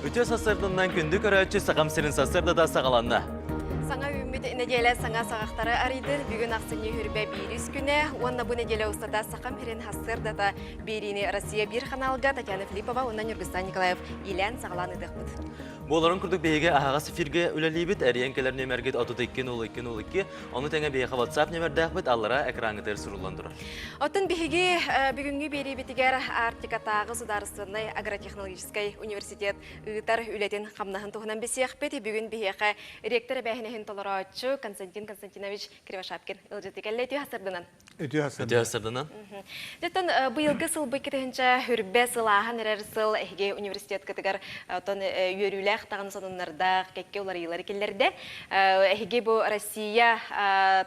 Үтүө сарсыарданнан күндү көрөөччү Сахам сирин сарсыардата саҕаланна. Саҥа үүммүт нэдиэлэ саҥа саҕахтары арыйдын. Бүгүн ахсынньы хүрбэ биирис күнэ уонна бу нэдиэлэ устата Сахам сирин сарсыардата биэриини Россия биир ханаалга Татьяна Филиппова уонна Ньургустан Николаев иилээн саҕалаан ыытыахпыт. Буоларын курдук биһиги аһаҕас эфиргэ үлэлиибит. Эрийэн кэлэр нүөмэргит 32 02 02. Ону тэҥэ биһиэхэ WhatsApp нүөмэрдээхпит аллара экраҥҥытыгар суруллан турар. Оттон биһиги бүгүҥҥү биэриибитигэр Арктикатааҕы судаарыстыбаннай агротехнологическай университет ыытар үлэтин-хамнаһын туһунан билсиэхпит. Бүгүн биһиэхэ ректор эбээһинэһин толорооччу Константин Константинович Кривошапкин ыалдьыты кэллэ. Үтүө сарсыарданан. Үтүө Үтүө сарсыарданан. Дьэттэн быйылгы сыл быккытыһынча хүрбэ сылааһан эрэр сыл эһиги университеткытыгар оттон үөрүүлээх даҕаны сонуннардаах кэккэ уларыйыылары киллэрдэ. Эһиги бу Россия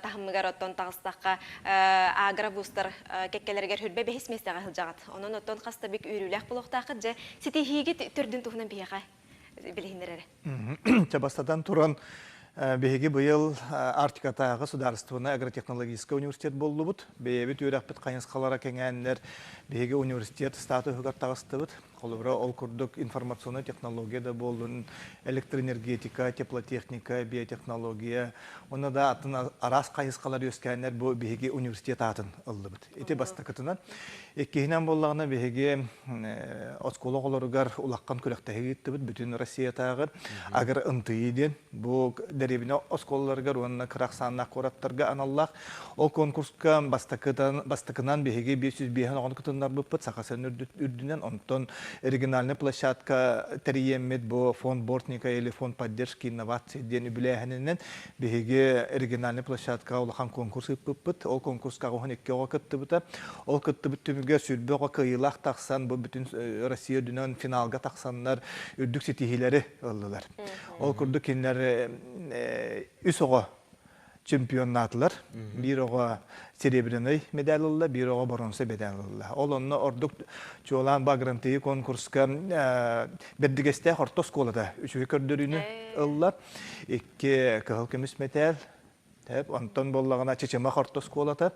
таһымыгар оттон таҕыстахха агро-вузтар кэккэлэригэр хүрбэ бэһис миэстэҕэ сылдьаҕыт. Онон оттон хас да бүк үөрүүлээх буолуохтааххыт дьэ ситиһиигит төрдүн туһунан биһиэхэ билиһиннэр эрэ. Чэ бастатан туран биһиги быйыл Арктикатааҕы судаарыстыбаннай агротехнологическай университет буоллубут. Бэйэбит үөрэхпит хайысхалара кэҥээннэр биһиги университет статуһугар таҕыстыбыт. Холобура, ол курдук информационнай технология да буоллун, электроэнергетика, теплотехника, биотехнология уонна да атын араас хайысхалар үөскээннэр бу биһиги университет аатын ыллыбыт. Ити бастакытынан. Иккиһинэн буоллаҕына биһиги оскуола оҕолоругар улахан күрэхтэһии ыыттыбыт бүтүн Россиятааҕы агро МТИ диэн. Бу дэриэбинэ оскуолаларыгар уонна кыра ахсааннаах куораттарга аналлаах. Ол конкурска бастакытан, бастакынан биһиги 505 оҕону кытыннарбыппыт Саха сирин үрдүнэн. Онтон региональнай площадка тэрийэммит бу фонд Бортника или фонд поддержки инноваций диэн үбүлээһининэн Биһиги региональнай площадкаҕа улахан конкурс ыыппыппыт. Ол конкурска 12 оҕо кыттыбыта. Ол кыттыбыт түмүгэр 20 оҕо кыайыылаах тахсан, бу бүтүн Россия үрдүнэн финалга тахсаннар үрдүк ситиһиилэри ыллылар. Ол курдук кинилэр үс оҕо чемпионнаатылар. Биир оҕо серебряный медаль ылла, биир оҕо боруонса медаль ылла. Ол онно ордук чуолаан бу гран-при конкурска Бэрдигэстээх орто оскуолата үчүгэй көрдөрүүнү ылла. Икки кыһыл көмүс мэтээл, Тэп, онтон буоллаҕына Чычымах орто оскуолата,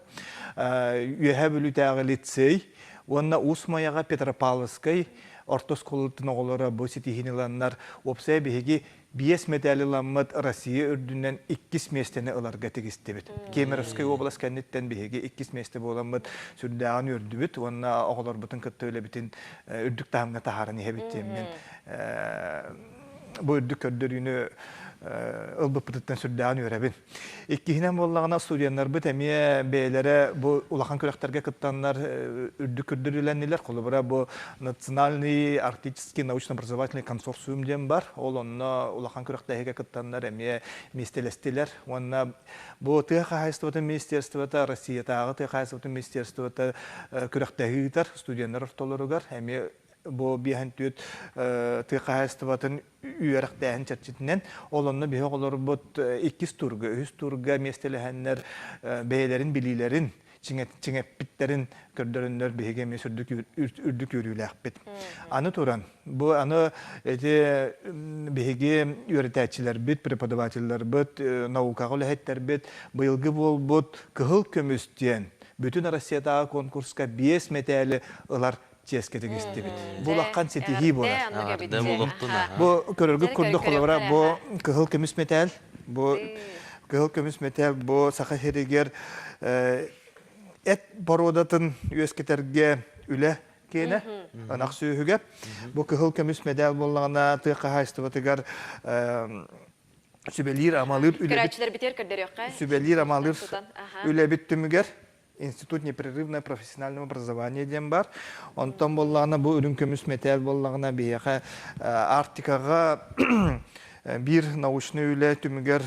Үөһээ Бүлүүтээҕи лицей уонна Уус Майаҕа Петропавловскай орто оскуолатын оҕолоро бу ситиһиини ыланнар, уопсайа биһиги биэс мэтээли ыламмыт Россия үрдүнэн иккис миэстэни ыларга тигистибит. Кемеровскай уобалас кэнниттэн биһиги иккис миэстэ буоламмыт сүрдээҕин үөрдүбүт уонна оҕолорбутун кытта үлэбитин үрдүк таһымҥа таһааран иһэбит диэммин бу үрдүк көрдөрүүнү ылбыппытыттан сүрдээҕин үөрэбин. Иккиһинэн буоллаҕына студеннарбыт эмиэ бэйэлэрэ бу улахан күрэхтэргэ кыттаннар үрдүк көрдөрүүлэннилэр. Холобура бу Национальный арктический научно-образовательный консорциум диэн бар. Ол онно улахан күрэхтэһиигэ кыттаннар эмиэ миэстэлэстилэр. Уонна бу тыа хаһаайыстыбатын министерствота, Россиятааҕы тыа хаһаайыстыбатын министерствота күрэхтэһии ыытар студеннар ортолоругар эмиэ бу биэһэн түөрт тыа хаһаайыстыбатын үөрэхтээһин чэрчитинэн ол онно биһи оҕолорбут иккис турга, үһүс турга миэстэлэһэннэр бэйэлэрин билиилэрин чиҥэппиттэрин көрдөрөннөр биһиги эмиэ үрдүк үөрүүлээхпит. Аны туран, бу аны эти биһиги үөрэтээччилэрбит, преподавателлэрбит, наукаҕа үлэһиттэрбит быйылгы буолбут кыһыл көмүс диэн бүтүн Россиятааҕы конкурска биэс мэтээли ылар чиэскэ тигистибит. Бу улахан ситиһии буолар. Бу көрөргүт курдук холобура бу кыһыл көмүс мэтээл бу кыһыл көмүс мэтээл бу Саха сиригэр эт боруодатын үөскэтэргэ үлэ киэнэ ынах сүөһүгэ. Бу кыһыл көмүс мэдээл буоллаҕына тыа хаһаайыстыбатыгар сүбэлиир-амалыыр үлэбит сүбэлиир-амалыыр үлэбит түмүгэр Институт непрерывного профессионального образования диэн бар. Онтон буоллаҕына бу үрүҥ көмүс мэтээл буоллаҕына биһиэхэ Арктикаҕа биир научнай үлэ түмүгэр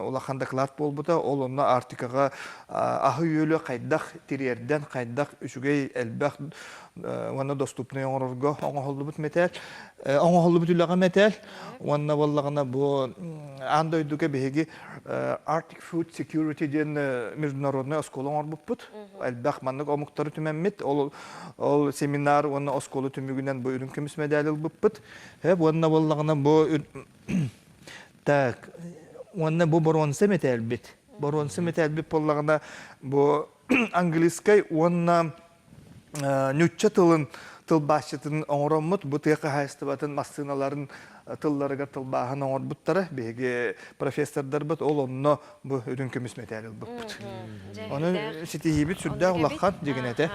улахан доклад буолбута. Ол онно Арктикаҕа аһы-үөлү хайдах тириэрдэн, хайдах үчүгэй элбэх уонна доступнай оҥорорго оҥоһуллубут мэтээл. Оҥоһуллубут үлэҕэ мэтээл. Уонна буоллаҕына бу аан дойдуга биһиги Arctic Food Security диэн международнай оскуола оҥорбуппут. Элбэх маннык омуктары түмэммит. Ол, ол семинар уонна оскуола түмүгүнэн бу үрүҥ көмүс мэдээли ылбыппыт. Уонна буоллаҕына бу так уонна бу боруонса мэтээлбит. Боруонса мэтээлбит буоллаҕына бу английскай уонна ньучча тылын тылбаасчытын оҥороммут бу тыа хаһаайыстыбатын массыыналарын тылларыгар тылбааһын оҥорбуттара. Биһиги профессордарбыт ол онно бу үрүҥ көмүс мэтээл ылбыппыт. Ону ситиһиибит сүрдээх улахан дьигин этэ.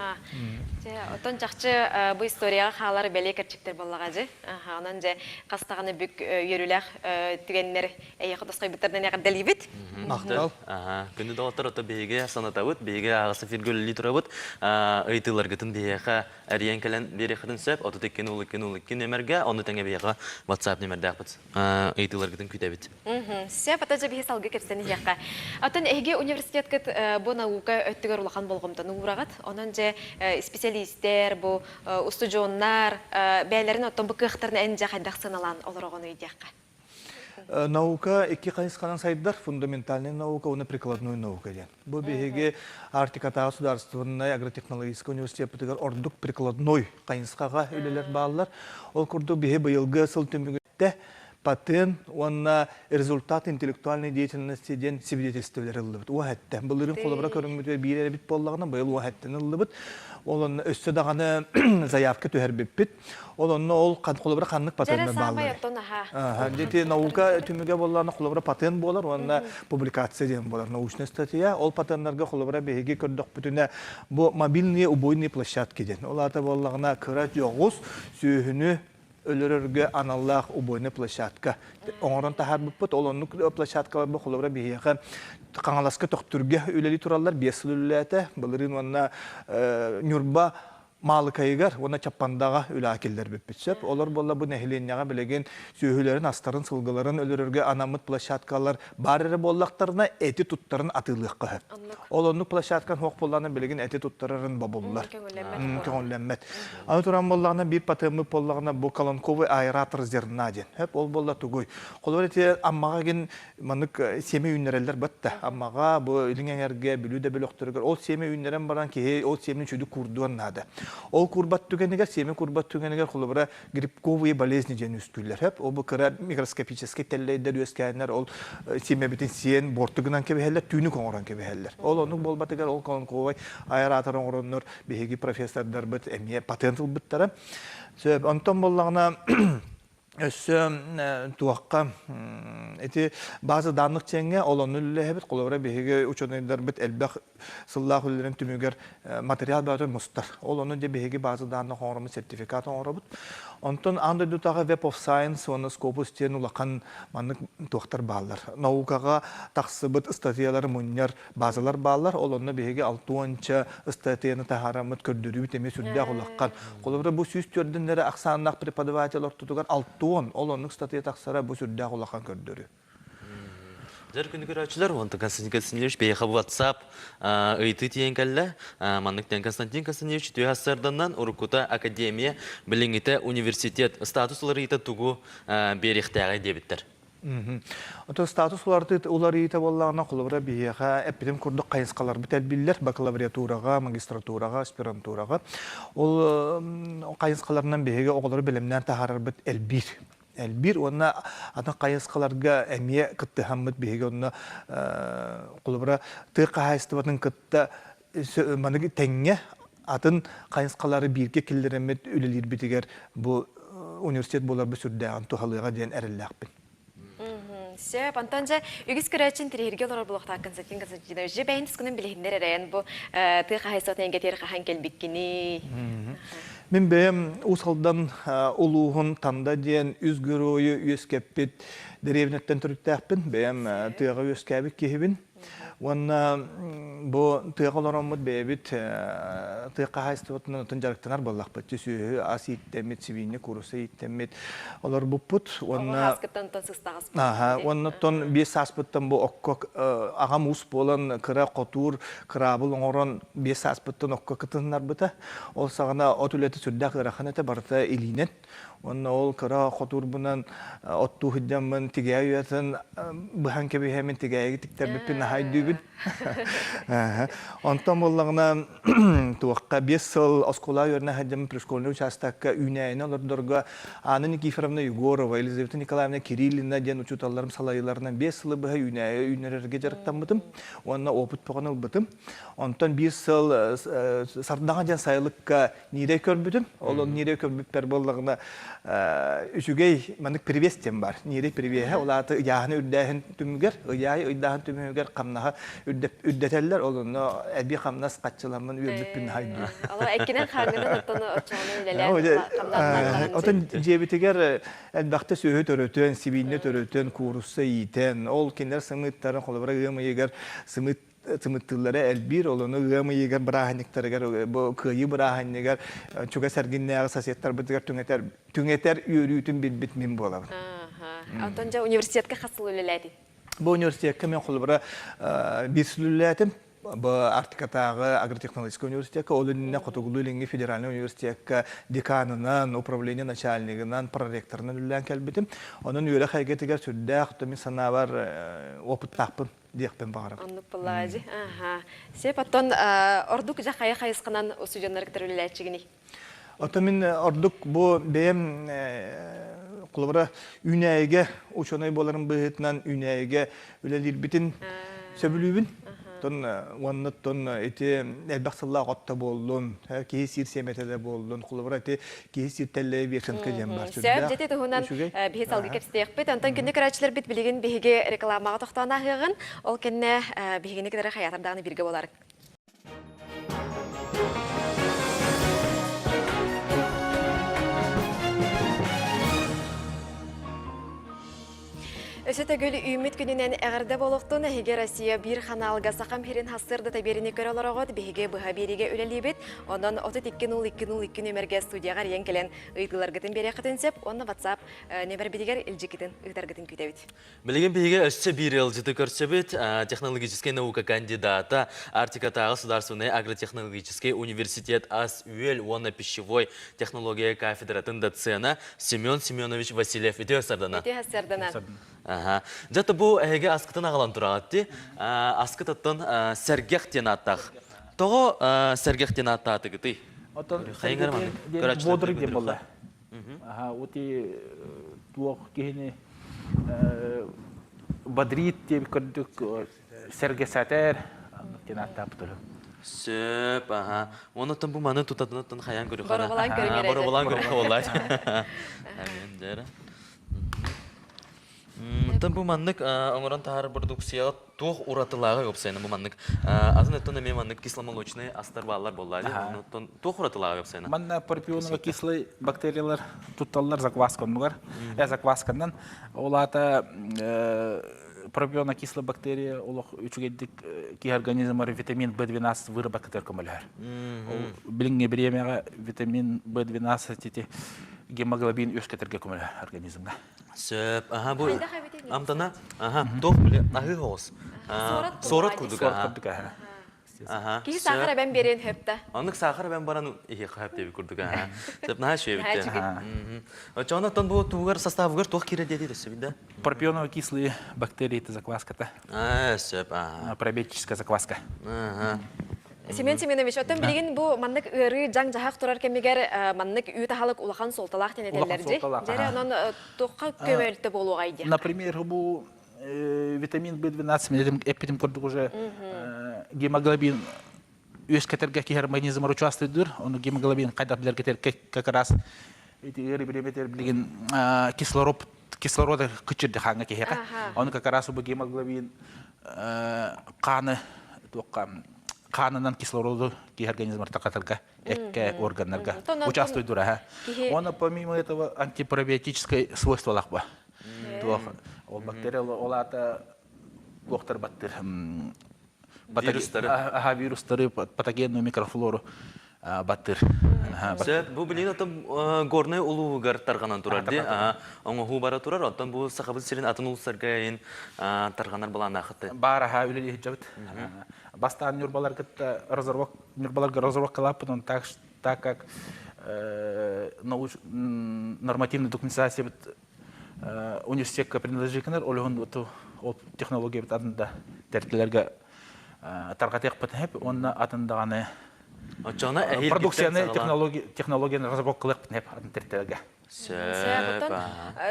Оттон чахчы бу историяҕа хаалар бэлиэ кэрчиктэр буоллаҕа дьи. Онон дьэ хас даҕаны бүк үөрүүлээх түгэннэр эйиэхэ тосхойбуттарынан эҕэрдэлиибит. Махтал. Күндү доҕоттор, ото биһиги санатабыт, биһиги аҕыс эфиргэ үлэлии турабыт. Ыйытыыларгытын биһиэхэ эрийэн кэлэн биэриэххитин сөп. 32 02 02 нүөмэргэ, ону тэҥэ биһиэхэ WhatsApp нүөмэрдээхпит. Ыйытыыларгытын күүтэбит. Сөп, ата дьэ биһи салгыы кэпсэтэн иһиэххэ. Оттон эһиги университеткыт бу наука өттүгэр улахан болҕомтону уураҕыт. Онон дьэ исписэлиистэр, бу устудьуоннар бэйэлэрин оттон бу кыахтарын эн дьэ хайдах сыаналаан олороҕунуй диэххэ. Наука икки хайысханан сайдар, фундаментальная наука уонна прикладной наука диэн. Бу биһиги Арктикатааҕы судаарыстыбаннай агротехнологическай университеппытыгар ордук прикладной хайысхаҕа үлэлэр бааллар. Ол курдук биһи быйылгы сыл түмүгүттэ патент уонна результат интеллектуальной деятельности диэн свидетельстволар ыллыбыт. Уо эттэ. Былырыын холобура көрүҥмүтүгэр биир эбит буоллаҕына, быйыл уо эттэн ыллыбыт. Ол онно өссө даҕаны заявка түһэрбиппит. Ол онно ол холобура ханнык патеннар бааллар? Дити наука түмүгэ буоллаҕына холобура патент буолар уонна публикация диэн буолар научная статья. Ол патеннарга холобура биһиги көрдөхпүтүнэ бу мобильные убойные площадки диэн. Ол аата буоллаҕына кыра дьоҕус сүөһүнү өлөрөргө аналлаах убойная площадка оҥорон таһаарбыппыт. Ол оннук площадкалар бу холобура биһиэхэ Хаҥаласка Төхтүргэ үлэлии тураллар. 5 сыл үлэлээтэ. Былырыын уонна Ньурба Маалыкайыгар уонна Чаппандаҕа үлэҕэ киллэрбиппит сөп. Олор буолла бу нэһилиэнньэҕэ билигин сүөһүлэрин, астарын, сылгыларын өлөрөргө анаммыт площадкалар баар эрэ буоллахтарына эти туттарын атыылыахха сөп. Ол оннук площадкан суох буоллаҕына билигин эти туттарарын бобуллар. Көҥүллэммэт. Аны туран буоллаҕына биир патеммыт буоллаҕына бу колонковый аэратор зерна диэн. Хөп ол буолла тугуй? Холобур ити Аммаҕа гин маннык сиэмэ үүннэрэллэр батта. Аммаҕа, бу Илиҥ Эҥэргэ, Бүлүү да бөлөхтөрүгэр ол сиэмэ үүннэрэн баран киһи ол сиэмэни үчүгдүк куурдуон наада. Ол куурбат түгэнигэр, сиэмэ куурбат түгэнигэр холобура грибковые болезни диэн үөскүүллэр. Хөп, ол бу кыра микроскопическай тэллэйдэр үөскээннэр ол сиэмэбитин сиэн буорту гынан кэбиһэллэр, түүнүк оҥорон кэбиһэллэр. Ол оннук буолбатыгар ол колонковай аэратор оҥороннор биһиги профессордарбыт эмиэ патент ылбыттара. Сөп, онтон буоллаҕына Өссө туохха ити база данных диэҥҥэ ол онно үлэлэһэбит. Холобура биһиги учуонайдарбыт элбэх сыллаах үлэлэрин түмүгэр материал бөҕөтө мустар. Ол онно дьэ биһиги база данных оҥороммут сертификат оҥоробут. Онтон аан дойдутааҕы Web of Science уонна Scopus диэн улахан маннык туохтар бааллар. Наукаҕа тахсыбыт ыстатыйалары мунньар базалар бааллар. Ол онно биһиги алтыонча ыстатыйаны таһаараммыт көрдөрүүбүт эмиэ сүрдээх улахан. Холобура, бу 104 эрэ ахсааннаах преподаватель ортотугар алтыон ол оннук ыстатыйа тахсара бу сүрдээх улахан көрдөрүү. Дьэр күнү көрөөччүлэр, онтон Константин Константинович биһиэхэ WhatsApp ыйытыы тиийэн кэллэ. Маннык диэн Константин Константинович үтүө сарсыарданан уруккута академия, билиҥҥитэ университет статус уларыйыыта тугу биэриэхтээҕий диэбиттэр. Оттон статус уларыйыыта буоллаҕына, холобура, биһиэхэ эппитим курдук хайысхаларбыт элбиллэр бакалавриатураҕа, магистратураҕа, аспирантураҕа. Ол хайысхаларынан биһиги оҕолору бэлэмнээн таһаарарбыт элбиир. Элбиир уонна атын хайысхаларга эмиэ кыттыһаммыт биһиги онно холобура тыа хаһаайыстыбатын кытта маныгы тэҥҥэ атын хайысхалары бииргэ киллэрэммит үлэлиирбитигэр бу университет буоларбыт сүрдээҕин туһалыаҕа диэн эрэллээхпин. Сөп, онтон дьэ үгүс көрөөччүн тириһиргэ олорор буолуохтаах Константин Константинович. Дьэ бэйэн тускунан билиһиннэр эрэйэн бу тыа хаһаайыстыбатын эйгэтигэр хаһан кэлбиккиний? Мин бэйэм Уус Алдан улууһун Танда диэн үс геройу үөскэппит дэриэбинэттэн төрүттээхпин. Бэйэм тыаҕа үөскээбит киһибин. Уонна бу тыаҕа олороммут бэйэбит тыа хаһаайыстыбатынан отун дьарыктанар буоллахпыт. Сүөһү ас ииттэммит, сибиинньэ, куурусса ииттэммит олорбуппут. Уонна сааскыттан сыстаҕас Уонна оттон 5 сааспыттан бу окко аҕам уус буолан кыра хотуур кыраабыл оҥорон 5 сааспыттан окко кытыннарбыта. Ол саҕана от үлэтэ сүрдээх ыарахан этэ, барыта илиинэн. Уонна ол кыра хотуурбунан оттуу сылдьаммын тигээйи уйатын быһан кэбиһэммин тигээйиги тиктэрбиппин наһаа өйдүүбүн. Онтон буоллаҕына туохха 5 сыл оскуола үөрэнэ сылдьаммын пришкольнай учаастакка үүнээйини олордорго Анна Никифоровна Егорова, Елизавета Николаевна Кириллина диэн учууталларым салайыыларынан 5 сылы быһа үүнээйи үүннэрэргэ дьарыктаммытым уонна опыт бөҕөнү ылбытым. Онтон биир сыл Сардаҥа диэн сайылыкка Ньирэй көрбүтүм. Ол ньирэй көрбүппэр буоллаҕына. үчүгэй маннык привес диэн бар. Нири привеһэ ол аата ыйааһыны үрдээһин түмүгэр, ыйаайы ыйдааһын түмүгэр хамнаһа үрдэтэллэр, ол онно эби хамнас хаччыламмын үөрбүппүн хайдыы. Ало эккинэн хаангынан оттон оччоҕуна үлэлээн хамнас Отон дьиэбитигэр элбэхтэ сүөһү төрөтөн, сибиинньэ төрөтөн, куурусса иитэн, ол кинилэр сымыыттарын холобура ыам ыйыгар сымыыт сымыттыыллара элбиир, ол ону ыам ыйыгар бырааһынньыктарыгар, бу кыайыы бырааһынньыгар чугас эргиннээҕи соседтарбытыгар түҥэтэр түҥэтэр үөрүүтүн билбит мин буолабын. Онтон дьэ университетка хас сыл үлэлээтиҥ? Бу университекка мен холобура биир сыл үлэлээтим. Бу Арктикатааҕы агротехнологическай университекка, ол иннинэ Хотугулуу-Илиҥҥи федеральнай университекка деканынан, управление начальнигынан, проректорынан үлэлээн кэлбитим. Онон үөрэх эйгэтигэр сүрдээх, мин санаабар, опыттаахпын диэхпин баҕарабын. Оннук буоллаҕа Аха. Сеп, оттон ордук дьэ хайа хайысханан устудьуоннары кытары үлэлээччигиний? Оттон мин ордук бу бэйэм холобура үүнээйигэ учуонай буоларым быһыытынан үүнээйигэ үлэлиирбитин сөбүлүүбүн. Оттон уонна оттон ити элбэх сыллаах отто буоллун, киһи сиир сиэмэтэ да буоллун, холобура ити киһи сиир тэллэйэ вешенка диэн бар Сөп, дьэти туһунан биһи салгыы кэпсэтиэхпит. Онтон күндү көрөөччүлэрбит билигин биһиги рекламаҕа тохтоон ааһыаҕын. Ол кэннэ биһигини кытары хайаатар даҕаны бииргэ буоларыҥ. Өссө төгүл үүммүт күнүнэн эҕэрдэ буолуохтун. Эһиги Россия биир ханаалга Сахам сирин хассыарда тэбиэрини көрө олороҕут. Биһиги быһа биэриигэ үлэлиибит. Онон 32 02 02 нүөмэргэ студияҕа эрийэн кэлэн ыйытыыларгытын биэриэххитин сөп уонна WhatsApp нүөмэрбитигэр илдьиккитин ыытаргытын күүтэбит. Билигин биһиги өссө биир ыалдьыты көрсөбүт. Технологическай наука кандидата, Арктикатааҕы государственнай агротехнологическай университет ас-үөл уонна пищевой технология кафедратын доцена Семен Семенович Васильев. Үтүө сардана. Үтүө сардана. Аха. Дьэ бу эһиги аскытын аҕалан тураҕыт дии. Аскыт оттон сэргэх диэн ааттаах. Тоҕо сэргэх диэн ааттаатыгытый? Оттон бодрый диэн буолла. Аха, ути туох киһини бодрит диэбит көрдүк сэргэсэтэр диэн ааттаабыт өлүм. Сөп, аха. Онуттан бу маны тутатынаттан хайаан көрү хана. Боробулаан көрүҥ Боробулаан көрүҥ буоллар. Амин дьэрэ. Оттон бу маннык оҥорон таһаарар продукцияҕа туох уратылааҕый уопсайынан бу маннык атын өттүн эмиэ маннык кисломолочный астар бааллар буоллаа дии. Оттон туох уратылааҕый уопсайынан? Манна пропионово-кислый бактериялар тутталлар закваска оннугар. Заквасканан ол аата пропионокислый бактерия олох үчүгэйдик киһи организмар витамин B12 выработкатыгар көмөлөһөр. Ол билиҥҥи бириэмэҕэ витамин B12 ити гемоглобин үөскэтэргэ көмөлөһөр организмҥа. Сөп. Аха бу амтана аха туох биле аһыы оҕус. Суорат курдук. Суорат курдук аха. Аха. Киһи саахар эбэн биэриэн хөп да. Оннук саахар эбэн баран иһиэхэ хөп диэбит курдук аха. Сөп наһаа үчүгэй Оччоҕуна оттон бу тугар составыгар туох киирэр диэтий өссө да? Пропионово-кислые бактерии это закваската. Аа, сөп, аха. Пробиотическая закваска. Аха. Семен Семенович, оттон билигин бу маннык ыарыы дьаҥ-дьаһах турар кэмигэр маннык үүт аһылык улахан суолталаах диэн этэллэр дии. Дьэрэ, онон туохха көмөлтө буолуоҕай диэххэ. Например, бу витамин B12 эппитим курдук уже гемоглобин үөскэтэргэ киһи организмар участвуйдуур, ону гемоглобин хайдах билэргитэр как раз ити ыарыы бириэмэтигэр билигин кислород кислорода кыччырды хааҥҥа киһиэхэ. Ону как раз бу гемоглобин хааны туохха хаанынан кислороду киһи организмар тахатарга экке органнарга участвуйдур аха. Оны помимо этого антипробиотическое свойстволах ба. Туох ол бактерия ол ата туохтар баттыр вирустары аха вирустары патогенную микрофлору баттыр. Сөп, бу билигин оттон Горнай улууһугар тарҕанан турар дии. Оҥоһуу бара турар, оттон бу Сахабыт сирин атын улуустарга эйин тарҕанар былааннаахыт. Баар аха үлэлии сылдьабыт. Бастаан Ньурбалар кытта разработка Ньурбаларга разработкалааппыт, он так, так как нормативный документация университетка принадлежит ол ол технология атын тэрилтэлэргэ тарҕатыахпыт сөп уонна атын даҕаны Оччоҕуна эһиил продукцияны технологияны разработкалыахпыт сөп атын тэрилтэлэргэ. Сөп.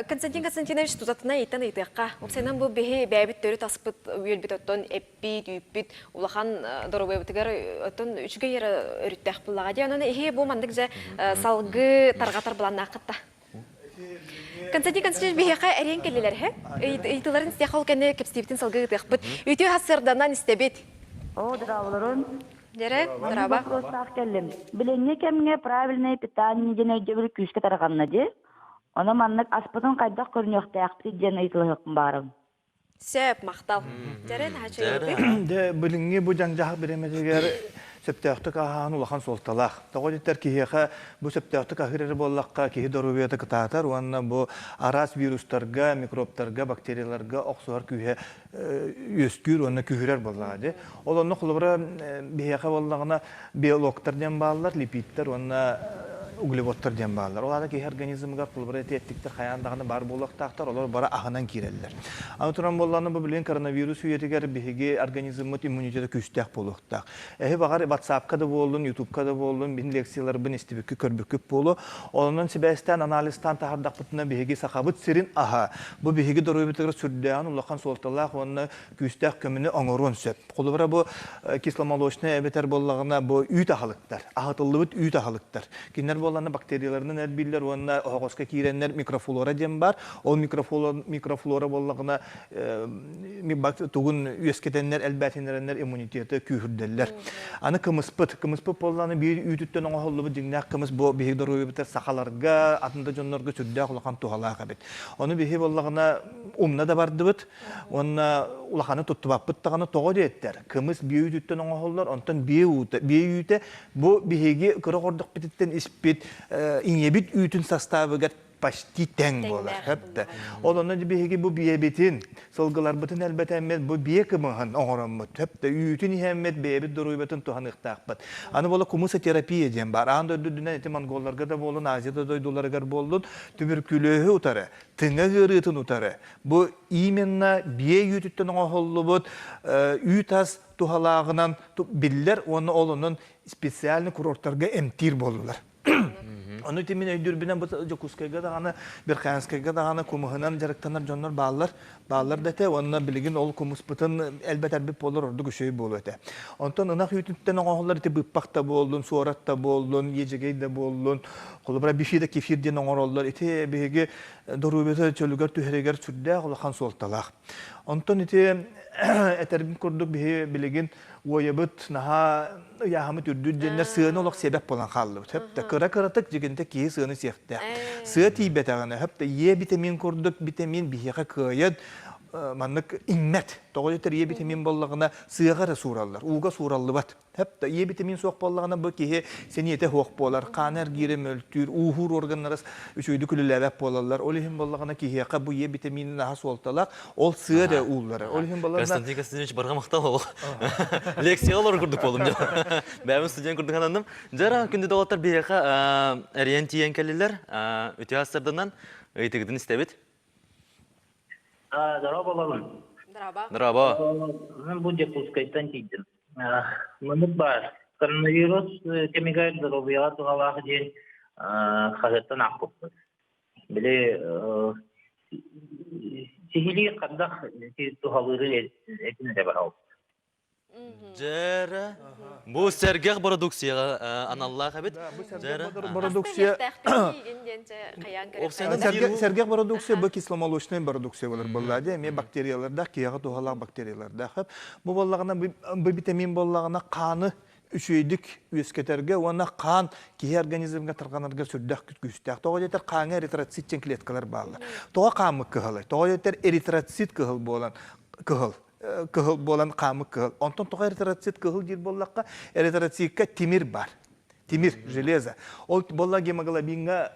Константин Константинович тутатына ыйтан ыйтыахха. Упсайынан бу биһи бэйэбит төрүт аспыт үөлбүт оттон эппит, үүппүт улахан доруобуйабытыгар оттон үчүгэй эрэ өрүттээх буллаҕа дии. Онон эһи бу маннык дьэ салгыы тарҕатар былааннааххыт да? Константин Константинович биһиэхэ эриэн кэллилэр һэ? Ыйытыыларын истиэх ол кэннэ кэпсиибитин салгыы ыытыахпыт. Үтүө сарсыарданан истэбит. Оо, дорооболорун. Дьэрэ, дорообо. Вопростаах кэллим. Билиҥҥи кэмҥэ правильное питание диэн өйдөбүл күүскэ тарҕанна дии. Ону маннык аспытын хайдах көрүнүөхтээхпитий диэн ыйыталаһыахпын баарым. Сөп, махтал. Дьэрэ, наһаа үчүгэй Дьэ, билиҥҥи бу дьаҥ-дьаһах бириэмэтигэр сөптөөхтүк аһааһын улахан суолталаах. Тоҕо диэтэр киһиэхэ бу сөптөөхтүк аһыыр эрэ буоллахха киһи доруобуйата кытаатар уонна бу араас вирустарга, микробтарга, бактерияларга охсуһар күүһэ үөскүүр уонна күһүрэр буоллаҕа дии. Ол онно холобура биһиэхэ буоллаҕына биологтар диэн бааллар, липидтэр уонна углеводтар диэн бааллар. Ол аата киһи организмыгар холобура эти эттиктэр хайаан даҕаны баар буолуохтаахтар, олор бары аһынан киирэллэр. Аны туран буоллаҕына бу билигин коронавирус үйэтигэр биһиги организммыт иммунитета күүстээх буолуохтаах. Эһи баҕар WhatsApp-ка да буоллун, YouTube-ка да буоллун, мин лекцияларбын истибиккит, көрбүккүт буолуо. Онон сибээстээн анализтаан таһаардахпытына биһиги Сахабыт сирин аһа бу биһиги доруобуйабытыгар сүрдээҕин улахан суолталаах уонна күүстээх көмөнү оҥоруон сөп. Холобура бу кисломолочнай эбэтэр буоллаҕына бу үүт аһылыктар, аһытыллыбыт үүт аһылыктар. Кинилэр буоллаҕына бактерияларынан элбииллэр уонна оһоҕоско киирэннэр микрофлора диэн баар. Ол микрофлора, микрофлора буоллаҕына тугун үөскэтэннэр, элбээтиннэрэннэр иммунитеты күүһүрдэллэр. Аны кымыспыт. Кымыспыт буоллаҕына биир үүтүттэн оҥоһуллубут дьиҥнээх кымыс бу биһиги доруобуйабытыгар сахаларга, атын да дьоннорго сүрдээх улахан туһалаах эбит. Ону биһи буоллаҕына умна да бардыбыт уонна улаханы туттубаппыт даҕаны тоҕо диэттэр. Кымыс биэ үүтүттэн оҥоһуллар, онтон биэ уута, биэ үүтэ бу биһиги кыра хордохпутуттан испит иҥэбит үүтүн састаабыгар почти тэҥ буолар. Хөп Ол онно биһиги бу биэбитин, сылгыларбытын элбэтэммит, бу биэ кымыһын оҥороммут, хөп үүтүн иһэммит, бэйэбит доруобуйабытын туһаныахтаахпыт. Аны буола кумусотерапия диэн баар. Аан дойду үрдүнэн ити монголларга да буоллун, Азия да дойдуларыгар буоллун, түбүркүлүөһү утары, тыҥа ыарыытын утары, бу именно биэ үүтүттэн оҥоһуллубут үүт ас туһалааҕынан биллэр уонна ол онон специальный курорттарга эмтиир буоллулар. Ону ити мин өйдүүрбүнэн бу Дьокуускайга даҕаны, Верхоянскайга даҕаны кумуһунан дьарыктанар дьоннор бааллар. Бааллар да этэ уонна билигин ол кумуспутун элбэтэрбит буоллар ордук үчүгэй буолуо этэ. Онтон ынах үүтүттэн оҥоһуллар ити быыппах да буоллун, суорат да буоллун, иэдьэгэй да буоллун, холобура бифида кефир диэн оҥороллор. Ити биһиги доруобуйата чөлүгэр түһэригэр сүрдээх улахан суолталаах. Онтон ити этэрбин курдук биһи билигин уойабыт наһаа ыйааһыммыт үрдүр диэннэр сыаны олох сиэбэт буолан хааллыбыт. Хөп да кыра-кыратык дьигинтэ киһи сыаны сиэхтээх. Сыа тиийбэтэҕинэ хөп да Е витамин курдук витамин биһиэхэ кыайан маннык иҥмэт. Тоҕо диэтэр Е витамин буоллаҕына сыаҕа эрэ суураллар, ууга суураллыбат. Хөп да Е витамин суох буоллаҕына бу киһи сэниэтэ суох буолар, хаана эргиирэ мөлтүүр, ууһуур органнара үчүгэйдик үлэлээбэт буолаллар. Ол иһин буоллаҕына киһиэхэ бу Е витаминин аһа суолталаах, ол сыа эрэ ууллара. Ол иһин буоллаҕына Константин Константинович барҕа махтал ол. Лекцияҕа олорор курдук буоллум дьэ. Бэйэм студент курдук сананным. Дьара күндү доҕоттор биһиэхэ эрийэн тиийэн кэллилэр. Үтүө астарданан ыйытыгытын истэбит. Здорово, Здорово. Здорово. Мен бу Дьокуускайтан тиийдим. Маннык баар. Коронавирус кэмигэр доруобуйаҕа туһалаах диэн хаһыаттан аахпыппыт. Били сиһилии хайдах туһалыыры этин эрэ барабыт. Дьэрэ. Бу сэргэх бородукцияҕа аналлаах эбит. Бу сэргэх бородукция Сэргэх бородукция бу кисломолочнай бородукция болар буолла дии эмиэ бактериялардаах киһиэхэ туһалаах бактериялардаах. Бу буоллаҕына бу витамин буоллаҕына хааны үчүгэйдик үөскэтэргэ уонна хаан киһи организмҥа тарҕанарга сүрдээх күүстээх. Тоҕо диэтэр хааҥҥа эритроцит диэн клеткалар бааллар. Тоҕо хааммыт кыһылый? Тоҕо диэтэр эритроцит кыһыл буолан кыһыл кыһыл буолан хааммыт кыһыл. Онтон тоҕо эритроцит кыһыл диир буоллахха, эритроцитка тимир бар. Тимир, железо. Ол буолла гемоглобиҥҥа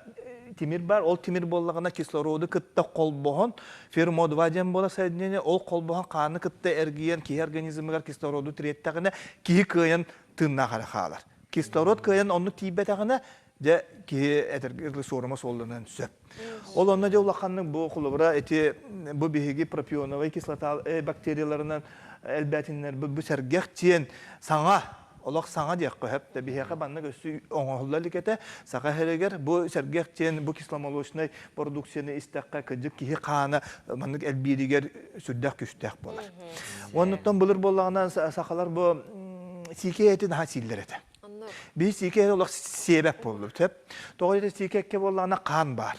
тимир бар, ол тимир буоллаҕына кислороду кытта холбоһон, фермо-2 диэн буола соединение, ол холбоһон хааны кытта эргийэн киһи организмыгар кислороду тириэттэҕинэ, киһи кыайан тыыннаах эрэ хаалар. Кислород кыайан оннук тиийбэтэҕинэ, дьэ киһи этэргэ суорума суолланыан сөп. Ол онно дьэ улаханнык бу холобура ити бу биһиги пропионовай кислота бактерияларынан элбээтиннэр бу сэргэх диэн саҥа олох саҥа диэххэ сөп да биһиэхэ маннык өссө оҥоһулла илик этэ саха сиригэр бу сэргэх диэн бу кисломолочнай продукцияны истэххэ кырдьык киһи хаана маннык элбииригэр сүрдээх күүстээх буолар. Оннуттан былыр буоллаҕына сахалар бу сиикэй эти наһаа сииллэр этэ. Биһи сиикэй олох сиэбэт буоллубут. Тоҕо диэтэ сиикэккэ буоллаҕына хаан баар.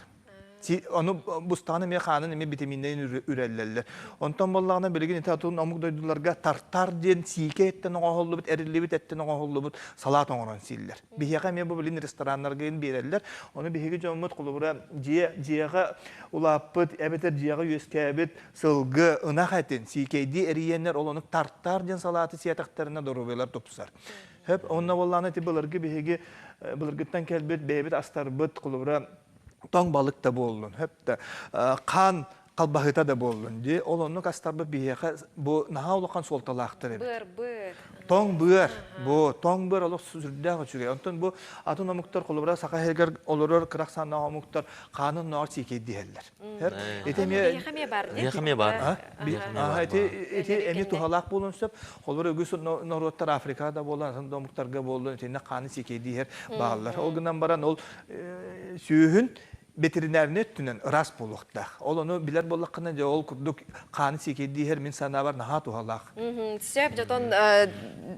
Ону бустаҕын эмиэ хаанын эмиэ битэмииннэрин үрэллэллэр. Онтон буоллаҕына билигин ити атын омук дойдуларга тартар диэн сиикэ эттэн оҥоһуллубут, эриллибит эттэн оҥоһуллубут салаат оҥорон сииллэр. Биһиэхэ эмиэ бу билин рестораннарга биэрэллэр. Ону биһиги дьоммут холобура дьиэ дьиэҕэ улааппыт эбэтэр дьиэҕэ үөскээбит сылгы, ынах этин сиикэйдии эрийэннэр ол ону тартар диэн салааты сиэтэхтэринэ доруобуйалар тупсар. Хөп, онно буоллаҕына ити былыргы биһиги былыргыттан кэлбит бэйэбит астарбыт холобура тоҥ балык да буоллун, хөп да хаан халбаһыта да буоллун дии. Ол оннук астарбыт биһиэхэ бу наһаа улахан суолталаахтар эбит. Быар, быар. Тоҥ быар. Бу тоҥ быар олох сүрдээх үчүгэй. Онтон бу атын омуктар холобура саха сиригэр олорор кыра ахсааннаах омуктар хаанын ноҕор сиикэйдиһэллэр. Ити эмиэ эмиэ бар. Эмиэ бар. Ити ити эмиэ туһалаах буолуон сөп. Холобура үгүс норуоттар Африкаҕа да буоллун, атын да омуктарга буоллун итиннэ хааны сиикэйдииһэр бааллар. Ол гынан баран ол сүүһүн ветеринарный өттүнэн ыраас буолуохтаах. Ол ону билэр буоллаххына, дьэ ол курдук хааны сиикэйдииһэр мин санаабар наһаа туһалаах. Сөп, дьотон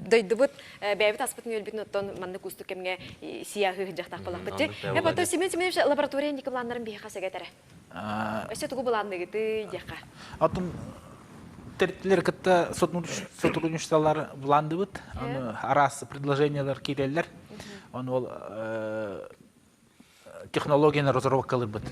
дойдубут бэйэбит аспытын үөлбүтүн оттон маннык уустук кэмҥэ сиаһыы сылдьахтаах буоллахпыт дии. Эп оттон Семен Семенович лаборатория инники былааннарын биһиэхэ сэгэтэрэ. Өссө тугу былаанныгытый диэххэ. Оттон тэрилтэлэр кытта сотрудничестволар былаандыбыт. Аны араас предложениялар киирэллэр. Ону ол технологияны разработкалыырбыт.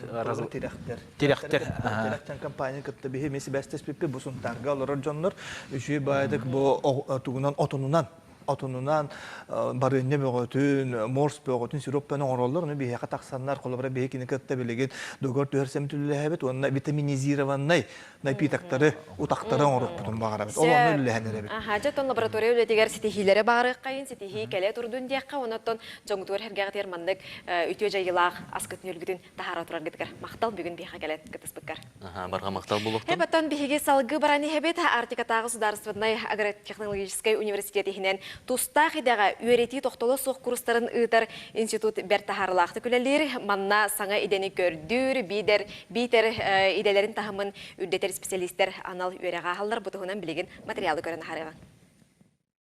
Тирэхтэр. Тирэхтэр. Тирэхтэн компания кытта биһи эмиэ сибээстэспиппит бу Сунтаарга олорор дьоннор үчүгэй баайдык бу тугунан отунунан отунунан барыанньа бөҕөтүн, морс бөҕөтүн, сироппаны оҥороллор. Ону биһиэхэ тахсаннар, холобура биһи кини кытта билигин договор түһэрсэн үлэлэһэбит уонна витаминизированнай напитоктары, утахтары оҥоруохпутун баҕарабыт. Ол онно үлэлэһэн эрэбит. Аха, дьэ, оттон лаборатория үлэтигэр ситиһиилэри баҕарыаххайын, ситиһии кэлэ турдун диэххэ, онон дьоҥутугар сэргэҕитигэр маннык үтүө дьайыылаах аскытын-үөлгүтүн таһаара тураргытыгар махтал бүгүн биһиэхэ кэлэн кыттыспыккар. Аха, барҕа махтал буолуохтун. Эбэтэн биһиги салгыы баран иһэбит Арктикатааҕы судаарыстыбаннай агротехнологическай университет иһинэн тустаах идэҕэ үөрэтии тохтоло суох курстарын ыытар институт бэрт таһаарыылаахтык үлэлиир. Манна саҥа идэни көрдүүр, биитэр, биитэр идэлэрин таһымын үрдэтэр специалистэр анал үөрэҕи ааһаллар. Бу туһунан билигин материалы көрөн аһарыаҕыҥ.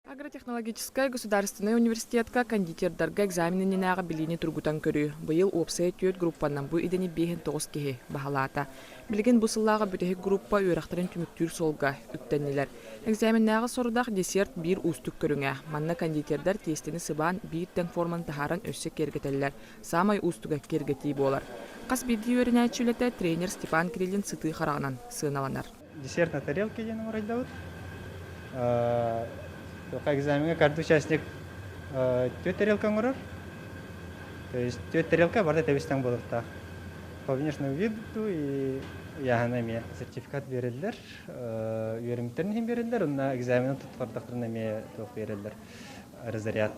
Агротехнологическай государственнай университетка кондитердарга экзамен иннинээҕи билиини тургутан көрүү. Быйыл уопсайа түөрт группанан бу идэни биэһин тоҕус киһи баһылаата. Билигин бу сыллааҕы бүтэһик группа үөрэхтэрин түмүктүүр суолга үктэннилэр. Экзаменнээҕи сорудах десерт биир уустук көрүҥэ. Манна кондитердар тиэстэни сыбаан биир тэҥ форманы таһааран өссө киэргэтэллэр. Саамай уустуга киэргэтии буолар. Хас биирдии үөрэнээччи үлэтэ тренер Степан Кириллин сытыы хараҕынан сыаналанар. Десерт на тарелке диэн уурайдабыт. Экзамеҥҥа каждый участник түөрт тарелка оҥорор. То есть түөрт тарелка барыта тэбис-тэҥ буолуохтаах. По внешнему виду и ыйааһына эмиэ сертификат биэрэллэр, үөрэммиттэрин иһин биэрэллэр, уонна экзамены туттардахтарына эмиэ туох биэрэллэр разряд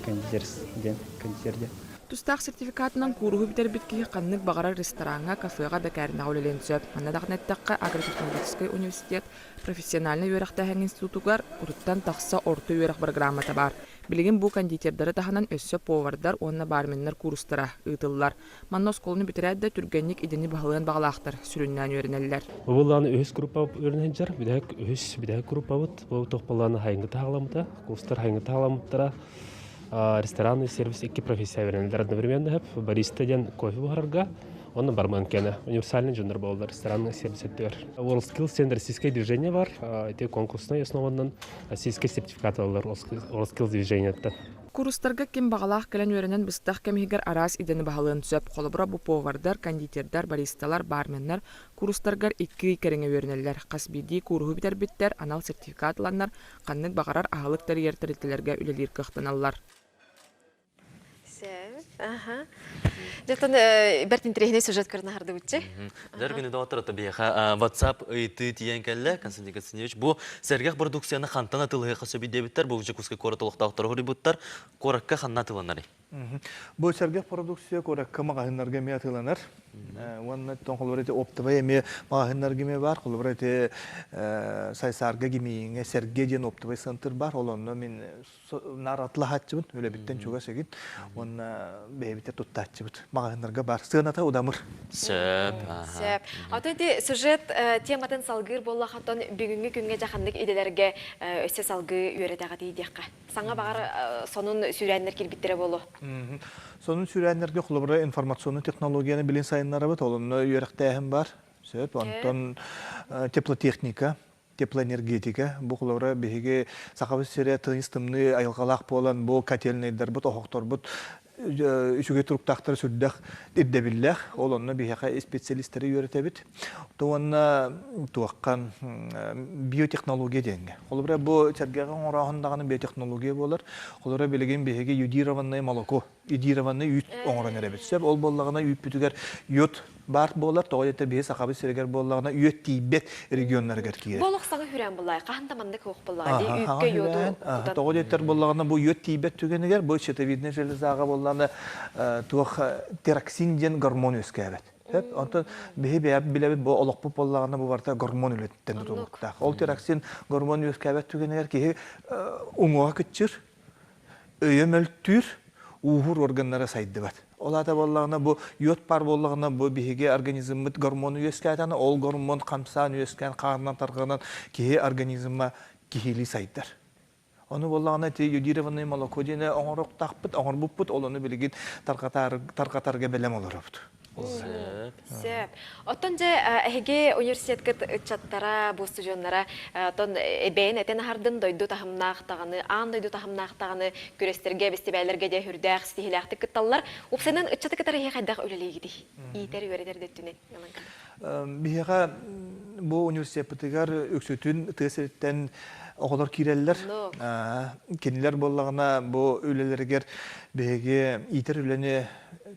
кондитер диэн кондитер диэн. Тустаах сертификатынан кууруһу бүтэрбит киһи ханнык баҕарар рестораҥҥа, кафеҕа, бэкээринэҕэ үлэлиэн сөп. Манна даҕаны эттэххэ, агротехнологическай университет профессиональнай үөрэхтээһин институтугар отуттан тахса орто үөрэх бырагыраамата баар. Билигин бу кондитердары таһынан өссө повардар уонна барменнар куурустара ыытыллар. Манна оскуоланы бүтэрээт да түргэнник идэни баһылыан баҕалаахтар сүрүннээн үөрэнэллэр. Бу үһүс группа үөрэнэ сылдьар. Бүтэһик үһүс бүтэһик группабыт. Бу туох буоллаҕына хайыҥҥы таһаҕаламмыта. Курстар хайыҥҥы таһаҕаламмыттара. Ресторанный сервис икки профессия беренилер одновременно хөп. Бариста диэн кофе буһарарга, онно бармен кене. Универсальный дьоннор буолаллар ресторанный сервис өттүгэр. WorldSkills диэн российское движение бар. Ити конкурсной основаннан российский сертификат алалар WorldSkills движениеттан. Курстарга ким баҕалаах кэлэн үөрэнэн быстах кэм иһигэр араас идэни баһылыан сөп. Холобура, бу повардар, кондитердар, баристалар, барменнар курстаргар икки ый кэриҥэ үөрэнэллэр. Хас биирдии кууруһу бүтэрбиттэр анал сертификат ыланнар, ханнык баҕарар аһылык тэрийэр тэрилтэлэргэ үлэлиир кыахтаналлар. Сөп. Аха. Дьэ, бэрт интэриэһинэй сюжет көрөн аһардыбытчы. Дэр күнү доҕоттор, биһиэхэ WhatsApp ыйытыы тиийэн кэллэ. Константин Константинович, бу сэргэх продукцияны хантан атыылаһыахха сөбүй диэбиттэр, бу Дьокуускай куорат олохтоохторо хоруйбуттар. Куоракка ханна атыыланарый? Бу сэргэх продукция куоракка маҕаһыыннарга эмиэ атыыланар. Уонна холобура ити оптовай эмиэ маҕаһыыннарга эмиэ баар. Холобура ити Сайсаарга Гимииҥҥэ Сэргэ диэн оптовай центр бар. Ол онно мин наар атылаһааччыбын, үлэбиттэн чугас эгин. Уонна Уонна бэйэбитэ туттааччыбыт. Маҕаһыыннарга бар. Сыаната удамыр. Сөп. Сөп. Ото ити сюжет тематын салгыыр буоллахтан бүгүҥҥү күҥҥэ дьэ ханнык идэлэргэ өссө салгыы үөрэтэҕитий диэххэ. Саҥа баҕар сонун сүүрээннэр киирбиттэрэ буолуо. Сонун сүүрээннэргэ холобура информационнай технологияны билин сайыннарабыт, ол онно үөрэхтээһин бар. Сөп. Онтон теплотехника, теплоэнергетика. Бу холобура биһиги Сахабыт сирэ тыйыс тымныы айылҕалаах буолан бу котельнайдарбыт, оһохторбут үчүгэй туруктаахтара сүрдээх ирдэбиллээх. Ол онно биһиэхэ специалистары үөрэтэбит. Уонна туохха биотехнология диэҥҥэ. Холобура бу сэргэҕэ оҥорооһун даҕаны биотехнология буолар. Холобура билигин биһиги йодированное молоко йодированный үүт оҥорон эрэбит. Сөп ол буоллаҕына үүппүтүгэр йод баар буолар, тоҕо диэтэр биһи Сахабыт сиригэр буоллаҕына үөт тиийбэт регионнарыгар киирэр. Бу олох саҥа хүрэн буллай, хаһан да маннык суох буоллаҕа дии, үүккэ йоду кутан. Тоҕо диэтэр буоллаҕына бу үөт тиийбэт түгэнигэр бу щитовидная железаҕа буоллаҕына туох тироксин диэн гормон үөскээбэт. Онтон биһи билэбит бу олохпут буоллаҕына бу барыта гормон үлэтиттэн тутулуктаах. Ол тироксин гормон үөскээбэт түгэнигэр киһи уҥуоҕа кыччыр, өйө мөлтүүр, ууһуур органнара сайдыбат. Ол аата буоллаҕына бу йод паар буоллаҕына бу биһиги организммыт гормону үөскээтэн, ол гормон хамсаан үөскээн хаанынан тарҕанан киһи организма киһилии сайдар. Ону буоллаҕына ити йодированное молоко диэни оҥоруохтаахпыт, оҥорбуппут, ол ону билигин тарҕатарга бэлэм олоробут. Сөп. Сөп. Оттон дьэ эһиги университеткыт ыччаттара, бу устудьуоннара оттон бэйэн этэн аһардын дойду таһымнаах даҕаны, аан дойду таһымнаах даҕаны күрэстэргэ, бэстибээллэргэ дьэ үрдээх ситиһиилээхтик кытталлар. Уопсайынан ыччаты кытары эһиги хайдах үлэлиигитий? Иитэр, үөрэтэр да өттүнэн ылан Биһиэхэ бу университеппытыгар үксүтүн тыа сириттэн оҕолор киирэллэр. Кинилэр буоллаҕына бу үлэлэригэр биһиги иитэр үлэни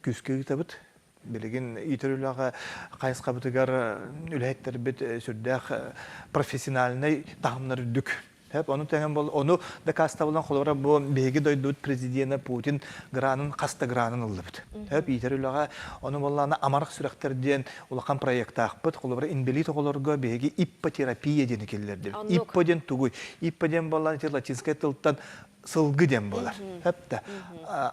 күүскэ ыытабыт. Билигин иитэр үлэҕэ хайысхабытыгар үлэһиттэрбит сүрдээх профессиональнай таһымнар үрдүк. Ону тэҥэн бол ону дакаастабылан холобура бу биһиги дойдубут президенэ Путин гранын хас да гранын ыллыбыт. Хөп иитэр үлэҕэ ону буоллаҕына амарах сүрэхтэр диэн улахан проектаахпыт. Холобура инбэлиит оҕолорго биһиги иппотерапия диэни киллэрдибит. Иппо диэн тугуй? Иппо диэн буоллаҕына ити латинскай тылтан сылгы диэн буолар. Хөп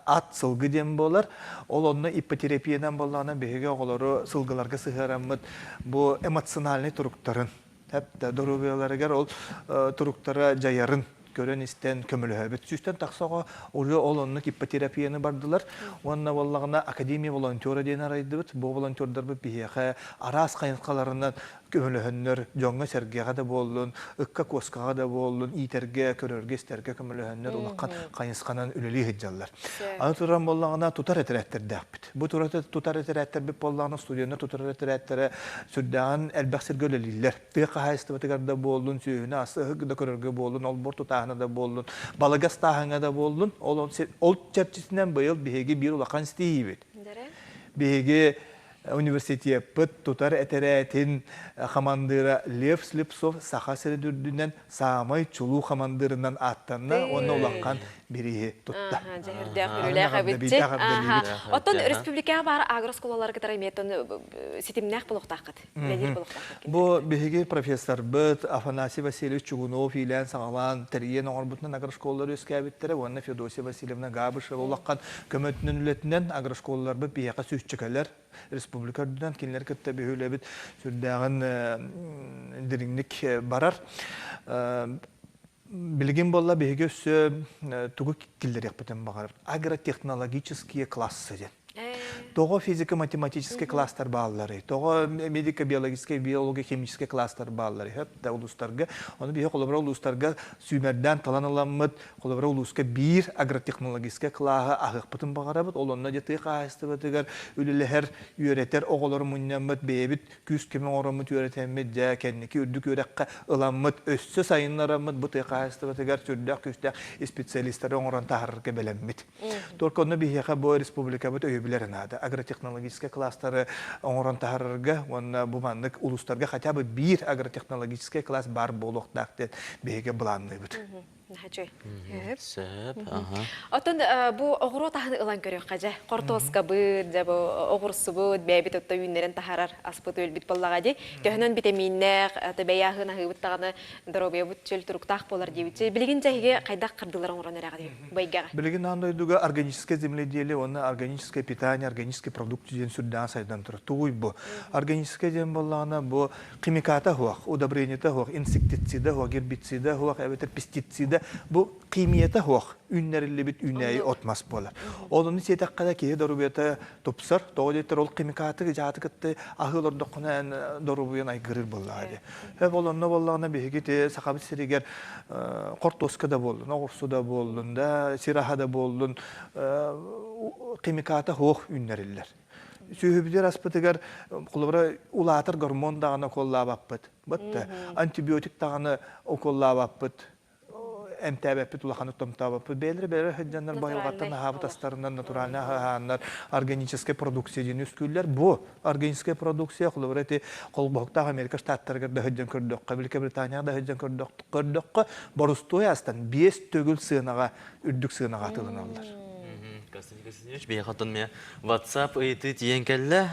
ат сылгы диэн буолар. Ол онно иппотерапиянан буоллаҕына биһиги оҕолору сылгыларга сыһыараммыт бу эмоциональнай туруктарын Хөп доруобуйаларыгар ол туруктара дьайарын көрөн-истэн көмөлөһөбүт. Сүүстэн тахса оҕо уже ол оннук иппотерапияны бардылар. Уонна буоллаҕына Академия волонтера диэн арайдыбыт. Бу волонтердарбыт биһиэхэ араас хайысхаларынан көмөлөһөннөр, дьоҥҥо-сэргэҕэ да буоллун, ыкка-куоскаҕа да буоллун, иитэргэ, көрөргө-истэргэ көмөлөһөннөр улахан хайысханан үлэлии сылдьаллар. Аны туран буоллаҕына тутар этэрээттэрдээхпит. Бу тутар этэрээттэрбит буоллаҕына студеннар тутар этэрээттэрэ сүрдээҕин элбэх сиргэ үлэлииллэр. Тыа хаһаайыстыбатыгар да буоллун, сүөһүнү ас да көрөргө буоллун, олбуор тутааһына да буоллун, балыга астааһыҥҥа да буоллун, ол, ол чэрчитинэн быйыл биһиги биир улахан ситиһиибит. Биһиги университеппыт тутар этэрээтин хамандыыра Лев Слепцов Саха сирин үрдүнэн саамай чулуу хамандыырынан ааттанна уонна улахан бирииһи тутта. Дьэһирдээх үрүлээх эбитчи. Оттон республикаҕа баар агросколалары кытары эмиэ ситимнээх болохтааххыт, үлэлиир болохтааххыт. Бу биһиги профессорбыт Афанасий Васильевич Чугунов иилээн-саҕалаан тэрийэн оҥорбутунан агрошколалар үөскээбиттэрэ уонна Федосия Васильевна Габышева улахан көмөтүнэн үлэтинэн агрошколаларбыт биһиэхэ сүүсчэкэлэр республика үрдүнэн кинилэр кытта биһи үлэбит сүрдээҕин дириҥник барар. Билигин буолла биһиги өссө тугу киллэриэхпитин баҕарар агротехнологические классы диэн. Тоҕо физико-математическай класстар баалларый? Тоҕо медико-биологическай, биолого-химическай класстар баалларый? Хөп да улуустарга. Ону биһи холобура улуустарга сүүмэрдээн талан ыламмыт, холобура улууска биир агротехнологическай кылааһы аһыахпытын баҕарабыт. Ол онно дьэ тыа хаһаайыстыбатыгар үлэлэһэр, үөрэтэр оҕолору мунньаммыт, бэйэбит күүс-көмө оҥороммут үөрэтэммит, дьэ кэнники үрдүк үөрэххэ ыламмыт, өссө сайыннараммыт бу тыа хаһаайыстыбатыгар сүрдээх күүстээх специалистары оҥорон таһаарарга бэлэммит. Только онно биһиэхэ бу республикабыт өйөбүлэрэ наада. Агротехнологическай класстары оҥорон таһаарарга уонна бу маннык улуустарга хотя бы биир агротехнологическай класс баар буолуохтаах диэн биһиги былаанныыбыт. Наһаа Сөп, аха. Оттон бу оҕуруот аһын ылан көрүөххэ дьэ. Хортуоскабыт, дьэ бу оҕурсубут, бэйэбит отто үүннэрэн таһаарар аспыт өлбүт буоллаҕа дии. Төһөнөн битэмииннээх, бэйэ аһын аһыыбыт даҕаны доруобуйабыт чөл туруктаах буолар диэбит. Билигин дьэ эһиги хайдах хардыылар оҥорон эрэҕитий бу эйгэҕэ? Билигин аан дойдуга органическое земледелие уонна органическое питание, органический продукт диэн сүрдээҕин сайдан турар. Тугуй бу? Органическое диэн буоллаҕына бу химиката суох, удобрениета суох, инсектицида суох, гербицида суох эбэтэр пестицида бу химията суох үүннэриллибит үүнээйи от-мас буолар. Ол ону сиэтэххэ да киһи доруобуйата тупсар. Тоҕо диэтэр ол химикаты дьааты кытта аһыы олордоххуна эн доруобуйан айгырыыр буоллаҕа дии. Сөп ол онно буоллаҕына биһиги те Сахабыт сиригэр хортуоска да буоллун, оҕурсу да буоллун да, сир аһа да буоллун химиката суох үүннэриллэр. Сүөһүбүтүгэр аспытыгар холобура улаатар гормон даҕаны уколлаабаппыт. Бытта антибиотик даҕаны уколлаабаппыт эмтээбэппит улаханнык томтообоппут. Бэйэлэрэ бэйэлэрэ сылдьаннар байылҕаттан аһаабыт астарынан натуральнай аһааннар органическай продукция диэн үскүүллэр. Бу органическай продукция холобура ити холбоһуктаах Америка штаттарыгар да сылдьан көрдөххө, Великобританияҕа да сылдьан көрдөххө, борустуой астан биэс төгүл сыанаҕа үрдүк сыанаҕа атыыланаллар. Константин Константинович, биһиэхэ оттон эмиэ WhatsApp ыйытыы тиийэн кэллэ.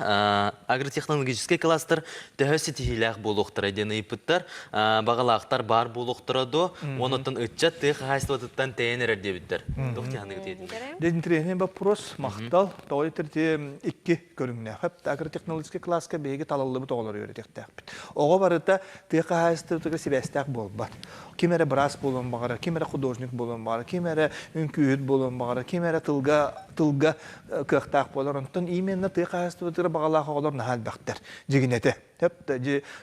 Агротехнологическай кластер төһө ситиһиилээх буолуохтара диэн ыйыппыттар. Баҕалаахтар баар буолуохтара дуо? Онуттан ыччат тыа хаһаайыстыбатыттан тэйэн эрэр диэбиттэр. Туох дьаһаныгыт диэтиҥ? Интэриэһинэй вопрос, махтал. Тоҕо диэтэр икки көрүҥнээх. Агротехнологическай класска биһиги талыллыбыт оҕолору үөрэтиэхтээхпит. Оҕо барыта тыа хаһаайыстыбатыгар сибээстээх буолбат. Ким эрэ быраас буолуон баҕарар, ким эрэ художник буолуон баҕарар, ким эрэ үҥкүүһүт буолуон баҕарар, ким эрэ тылга тылга кыахтаах буолар. Онтон именно тыа хаһаайыстыбатыгар баҕалаах оҕолор наһаа элбэхтэр. Дьигинэтэ. Төп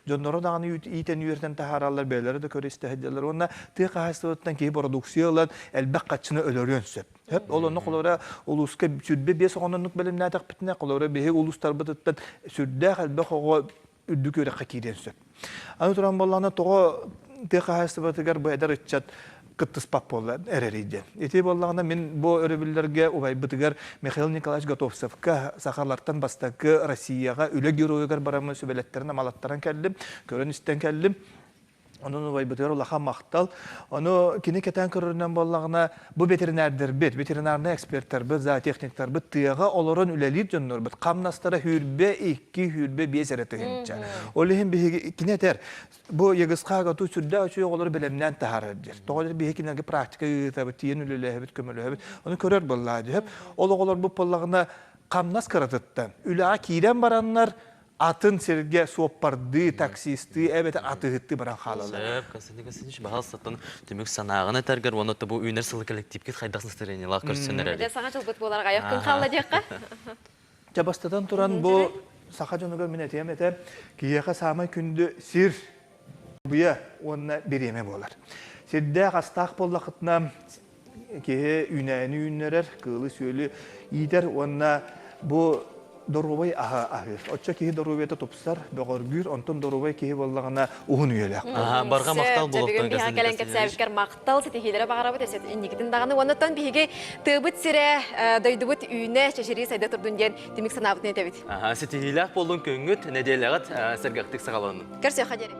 дьонноро даҕаны иитэн үөрэтэн таһаараллар, бэйэлэрэ да көрө истэ сылдьаллар. Уонна тыа хаһаайыстыбатыттан киһи бородууксуйа ылан элбэх хаччыны өлөрүөн сөп. Сөп. Ол онно холобура улууска 25 оҕону оннук бэлэмнээтэхпитинэ, холобура биһиги улуустарбытыттан сүрдээх элбэх оҕо үрдүк үөрэххэ киириэн сөп. Аны туран буоллаҕына тоҕо тыа хаһаайыстыбатыгар бу эдэр ыччат кыттыспат буолла эрэрий диэн. Ити буоллаҕына мин бу өрөбүллэргэ убайбытыгар Михаил Николаевич Готовцевка сахалартан бастакы Россияҕа үлэ геройугар бараммын сүбэлэттэрин амалаттаран кэллим, көрөн-истэн кэллим. Онон убайбытыгар улахан махтал. Ону кини кэтээн көрөрүнэн буоллаҕына, бу ветеринардарбыт, ветеринарнай экспертарбыт, зоотехниктарбыт тыаҕа олорон үлэлиир дьоннорбут хамнастара сүүрбэ икки, сүүрбэ биэс эрэ тыһыынча. Ол иһин биһиги кини этэр, бу ЕГСХ ГАТУ сүрдээх үчүгэй оҕолору бэлэмнээн таһаарар диир. Тоҕо диир биһиги кинилэргэ практика ыытабыт, тиийэн үлэлэһэбит, көмөлөһөбүт. Ону көрөр буоллаҕа дии. Ол оҕолорбут буоллаҕына хамнас кыратыттан үлэҕэ киирэн бараннар атын сиргэ суоппардыы, таксистыы эбэтэр атыыһыттыы баран хаалаллар. Сөп, Константин Константинович, баһаалыстаттан түмүк санааҕын этэргэр уонна бу үүнэр сылы коллективкит хайдах настроениелаах көрсөн эрэрий? Дьэ, саҥа дьылбыт буолар аҕайах күн хаалла диэххэ. Дьэ, бастатан туран бу саха дьонугар мин этиэм этэ, киһиэхэ саамай күндү сир, буйа уонна бириэмэ буолар. Сирдээх астаах буоллахытына киһи үүнээйини үүннэрэр, кыылы-сүөлү иитэр уонна бу доруобай аһы аһыыр. Оччо киһи доруобуйата тупсар, бөҕөргүүр, онтон доруобай киһи буоллаҕына уһун үйэлээх. Барҕа махтал буолуохтун Бүгүн кэлэн кэпсээбиккэр махтал, ситиһиилэри баҕарабыт, өссө инникитин даҕаны. Уоннаттан биһиги тыабыт сирэ, дойдубут үүнэ, чэчирии сайда турдун диэн түмүк санаабытын этэбит. Ситиһиилээх буоллун күҥҥүт, нэдиэлэҕит сэргэхтик саҕаланын. Көрсүөххэ диэри.